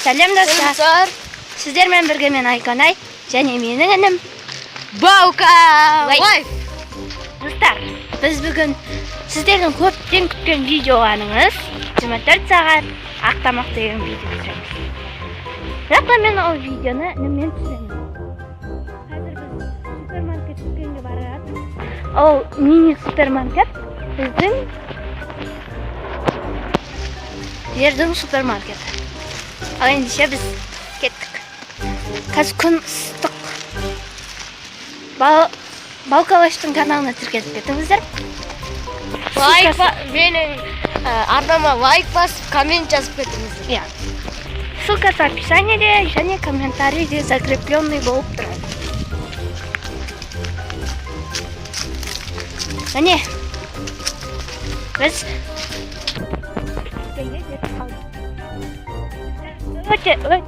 Сәлем достар. Сіздермен бірге мен Айконай және менің інім Баука Лайф. Достар, біз бүгін сіздердің көптен күткен видеоларыңыз 24 сағат ақ тамақ деген видео түсіреміз. Бірақ та мен ол видеоны ініммен түсіремін. Қазір біз супермаркет дүкенге бара жатырмыз. Ол мини супермаркет біздің жердің супермаркеті. Ал ендеше біз кеттік. Қазір күн ыстық. Балкалаштың каналына тіркеліп кетіңіздер. Лайк менің арнама лайк басып, коммент жазып кетіңіздер. Иә. Ссылкасы описаниеде және комментарийде закрепленный болып тұрады. Міне, біз дүкенге жетіп қалдық. Өте, өте.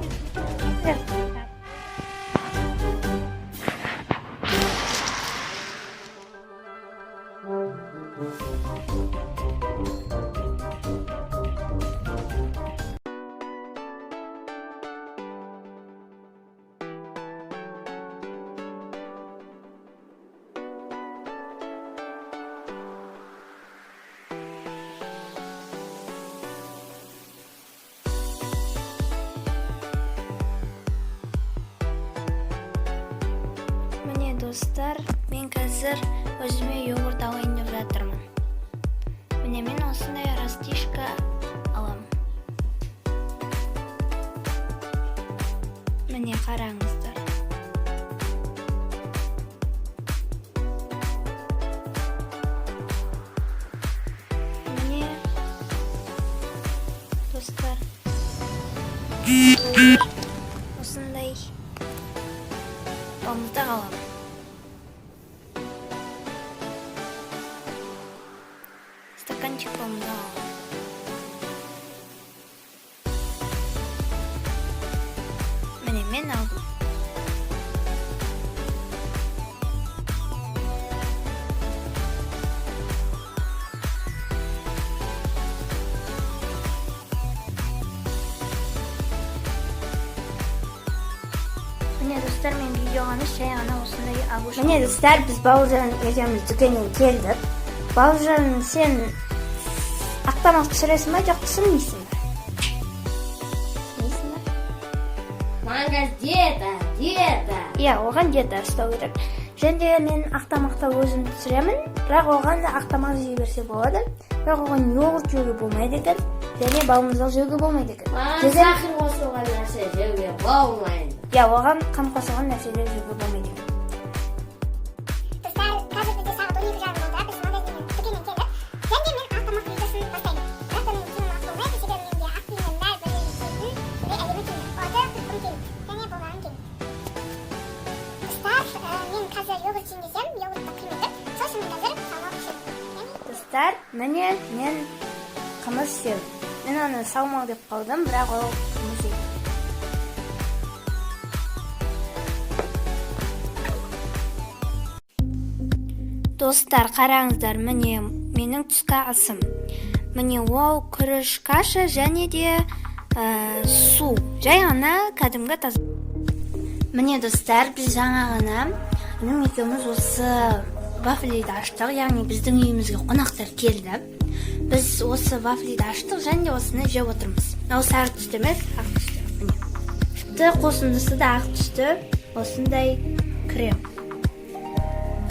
Міне достар, мен қазір өзіме йогурт алайын деп жатырмын. Міне мен осындай растишка аламын. Міне қараңыздар. Міне достар, осындай балмұздақ аламын. Стаканчик балмұздақ аламын. Міне мен алдым. Міне достар, мен видеоға емес, жай ғана осындай агуша. Міне достар, біз Бауыржан екеуміз дүкеннен келдік. Бауыржан, сен ақ тамақ пісіресің ба, жоқ пісірмейсің ба? Пісірмейсің ба? Маған қазір диета, диета. Иә, оған диета ұстау керек. Және де мен ақ тамақты өзім пісіремін, бірақ оған да ақ тамақ жей берсе болады. Бірақ оған йогурт жеуге болмайды екен, және балмұздақ жеуге болмайды екен. Маған Және- сахар қосылған нәрсе жеуге болмайды. Иә, оған қант қосылған нәрселер жеуге болмайды екен. Достар, қазір бізде сағат 12:30 болды. Біз магазиннен, дүкеннен келдік. Және де мен ақ тамақ видеосын бастаймын. Бірақ та менің киімім ақ болмайды, себебі менде ақ киімнің бәрі бір жерге киетін сондай әдемі киімдер. Оларды қырқым келмейді және болғанын келмейді. Достар, мен қазір йогурт жейін десем, йогуртты құймай тұр. Сол үшін мен қазір саумал ішемін. Яғни Достар, міне мен қымыз ішемін. Мен оны саумал деп қалдым, бірақ ол қымыз екен. Достар, қараңыздар, міне менің түскі асым. Міне ол күріш каша және де су. Жай ғана кәдімгі таза. Міне достар, біз жаңа ғана інім екеуміз осы вафлиді аштық, яғни біздің үйімізге қонақтар келді. Біз осы вафлиді аштық және де осыны жеп отырмыз. Ол сары түсті емес, ақ түсті. Міне. Тіпті қосындысы да ақ түсті, осындай крем.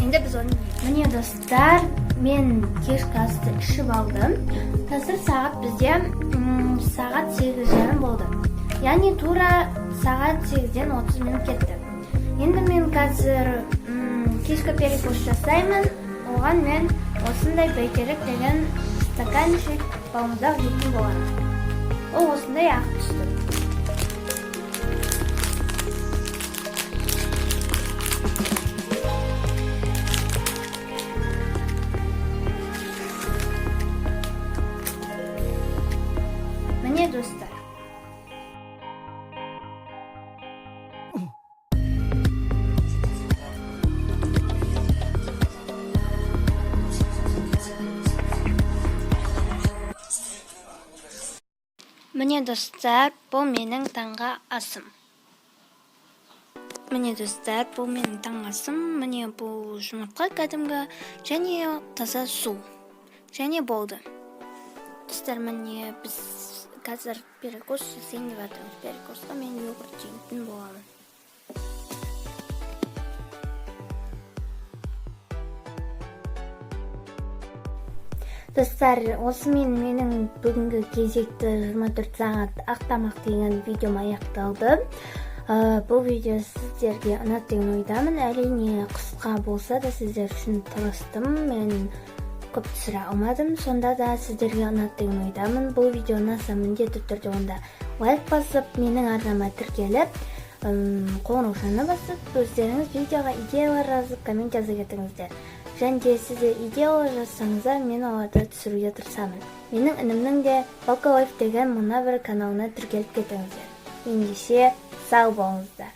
Енді біз оны жейміз. Міне достар, мен кешкі асты ішіп алдым. Қазір сағат бізде сағат 8:30 болды. Яғни тура сағат 8-ден 30 минут кетті. Енді мен қазір кешкі перекус жасаймын. Оған мен осындай бәйтерек деген стаканчик балмұздақ жейтін боламын. Ол осындай ақ түсті. Міне достар. Міне, достар, бұл менің таңғы асым. Міне, достар, бұл менің таңғы асым. Міне, бұл жұмыртқа кәдімгі және таза су және болды. Достар, міне, біз қазір перекус жасайын деп жатырмыз. Перекусқа мен йогурт жейтін боламын. Достар, осымен менің бүгінгі кезекті 24 сағат ақ тамақ деген видеом аяқталды. Бұл видео сіздерге ұнады деген ойдамын. Әрине, қысқа болса да, сіздер үшін тырыстым. Мен көп түсіре алмадым, сонда да сіздерге ұнады деген ойдамын. Бұл видео ұнаса, міндетті түрде онда лайк басып, менің арнама тіркеліп, қоңыраушаны басып, өздеріңіз видеоға идеялар жазып, коммент жаза кетіңіздер. Және де сіздер идеялар жазсаңыздар, мен оларды түсіруге тырысамын. Менің інімнің де Лайф деген мына бір каналына тіркеліп кетіңіздер. Ендеше, сау болыңыздар.